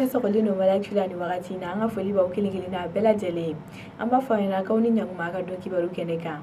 Fɛn fɛn sɔgɔlen don Mali Actu la nin wagati in na, an ka foli b'aw kelen kelenna bɛɛ lajɛlen ye. An b'a fɔ aw ɲɛna k'aw ni ɲankuma a ka don kibaru kɛnɛ kan.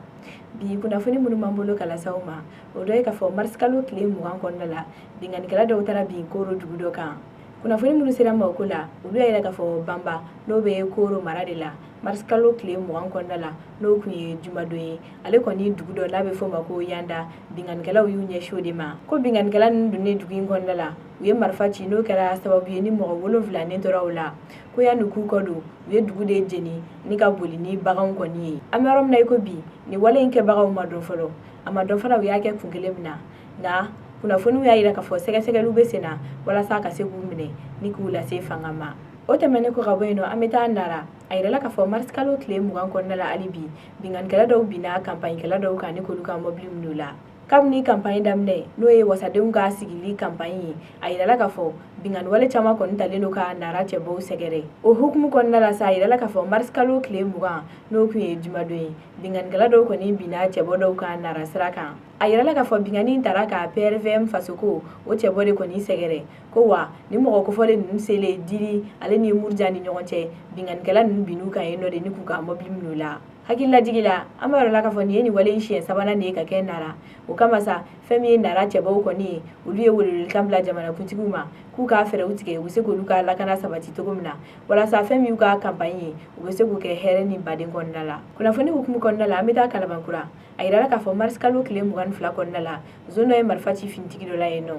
Bi kunnafoni minnu b'an bolo ka lase aw ma, o dɔ ye k'a fɔ marisikalo tile 20 kɔnɔna la, binkannikɛla dɔw taara bin Koro dugu dɔ kan. Kunnafoni minnu sera ma o ko la, olu y'a yira k'a fɔ Banba, n'o bɛ Koro mara de la, marisikalo tile 20 kɔnɔna la, n'o tun ye jumadon ye, ale kɔni dugu dɔ n'a bɛ f'o ma ko Yanda, binkannikɛlaw y'u ɲɛsin o de ma. Ko binkannikɛla ninnu donnen dugu in kɔnɔna la, u ye marifa ci, n'o kɛra sababu ye ni mɔgɔ 7 ni tora o la. Ko yanni k'u kɔ don, u ye dugu de jeni ni ka boli ni baganw kɔni ye. An bɛ yɔrɔ min na i ko bi, nin wale in kɛbagaw ma dɔn fɔlɔ. A ma dɔn fana u y'a kɛ kun kelen min na, nka kunnafoniw y'a yira k'a fɔ sɛgɛsɛgɛliw bɛ sen na walasa ka se k'u minɛ ni k'u lase fanga ma. O tɛmɛnen kɔ ka bɔ yen nɔ, an bɛ taa Nara. A yirala k'a fɔ marisikalo tile 20 kɔnɔna la hali bi, binkannikɛla dɔw binna kanpaɲikɛla dɔw kan ni k'olu ka mɔbili minɛ u la. Kabini kanpaɲi daminɛ, n'o ye wasadenw ka sigili kanpaɲi ye, a yirala k'a fɔ binkanniwale caman kɔni talen don ka Nara cɛbɔw sɛgɛrɛ. O hukumu kɔnɔna la sa, a yirala k'a fɔ marisikalo tile 20, n'o tun ye jumadon ye, binkannikɛla dɔw kɔni binna cɛbɔ dɔw kan Nara sira kan. A yirala k'a fɔ binkanni in tara ka PRVM fasoko o cɛbɔ de kɔni sɛgɛrɛ. Ko wa ni mɔgɔ kofɔlen ninnu selen Diri ale ni Muruja ni ɲɔgɔn cɛ, binkannikɛla ninnu binn'u kan yen nɔ de ni k'u ka mɔbili minɛ u la. Hakililajigi la, an b'a yirala k'a fɔ nin ye nin wale in siɲɛ sabanan de ye ka kɛ Nara. O kama sa, fɛn min ye Nara cɛbɔw kɔni ye, olu ye welewelekan bila jamanakuntigiw ma k'u k'a fɛɛrɛw tigɛ u bɛ se k'olu ka lakana sabati cogo min na, walasa fɛn min y'u ka kanpaɲi ye, u bɛ se k'o kɛ hɛrɛ ni baden kɔnɔna la. Kunnafoni hukumu kɔnɔna la, an bɛ taa Kalabankura. A yirala k'a fɔ marisikalo tile 22 kɔnɔna la, zon dɔ ye marifa ci finitigi dɔ la yen nɔ.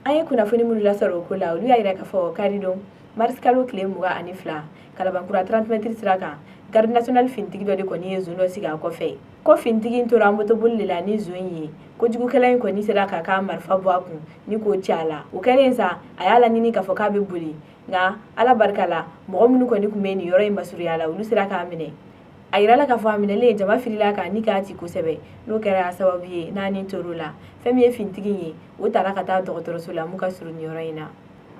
An ye kunnafoni minnu lasɔrɔ o ko la, olu y'a yira k'a fɔ karidon marisikalo tile 22, Kalabankura 30 mètres sira kan, garde nationale finitigi dɔ de kɔni ye zon dɔ sigi a kɔfɛ. Ko finitigi in tora motoboli de la ni zon in ye. Kojugukɛla in kɔni sera k'a ka marifa bɔ a kun ni k'o ci a la. O kɛlen sa, a y'a laɲini k'a fɔ k'a bɛ boli, nka Ala barika la, mɔgɔ minnu kɔni tun bɛ nin yɔrɔ in masurunya la, olu sera k'a minɛ. A yirala k'a fɔ a minɛlen, jama filila kan ni k'a ci kosɛbɛ, n'o kɛra sababu ye n'a ni tor'o la. Fɛn min ye finitigi ye, o taara ka taa dɔgɔtɔrɔso la mun ka surun nin yɔrɔ in na.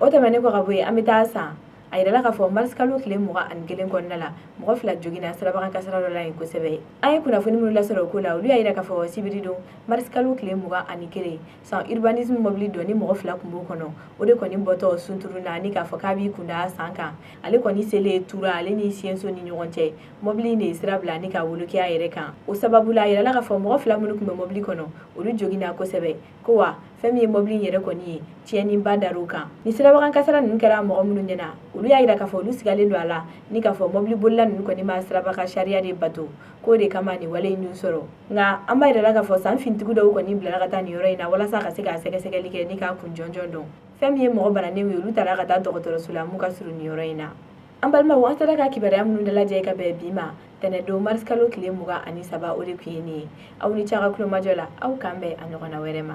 O tɛmɛnen kɔ ka bɔ yen, an bɛ taa San. A yirala k'a fɔ marisikalo tile 21 kɔnɔna la, mɔgɔ 2 joginna sirabakan kasara dɔ la yen kosɛbɛ. An ye kunnafoni minnu lasɔrɔ o ko la, olu y'a yira k'a fɔ sibiridon marisikalo tile 21, San urbanisme mɔbili dɔ ni mɔgɔ 2 tun b'o kɔnɔ, o de kɔni bɔtɔ Sunturu na ni k'a fɔ k'a b'i kunda San kan. Ale kɔni selen Tura ale ni Siyenso ni ɲɔgɔn cɛ, mɔbili in de ye sira bila ni ka woloki a yɛrɛ kan. O sababu la, a yirala k'a fɔ mɔgɔ 2 minnu tun bɛ mɔbili kɔnɔ, olu joginna kosɛbɛ. Ko wa fɛn min ye mɔbili in yɛrɛ kɔni ye, tiɲɛniba dar'o kan. Ni sirabakan kasara ninnu kɛra mɔgɔ minnu ɲɛna, olu y'a yira k'a fɔ olu sigalen don a la ni k'a fɔ mɔbili bolila ninnu kɔni ma sirabakan sariya de bato, k'o de kama nin wale in y'u sɔrɔ. Nka an b'a yirala k'a fɔ San finitigi dɔw kɔni bilala ka taa nin yɔrɔ in na walasa ka se ka sɛgɛsɛgɛli kɛ ni k'a kun jɔnjɔn dɔn. Fɛn min ye mɔgɔ bananenw ye, olu taara ka taa dɔgɔtɔrɔso la mun ka surun nin yɔrɔ in na. An balimaw, an sera ka kibaruya minnu dalajɛ ka bɛn bi ma tɛnɛdon marisikalo tile 23, o de tun ye nin ye. Aw ni ce a ka kulomajɔ la. Aw k'an bɛn a ɲɔgɔnna wɛrɛ ma.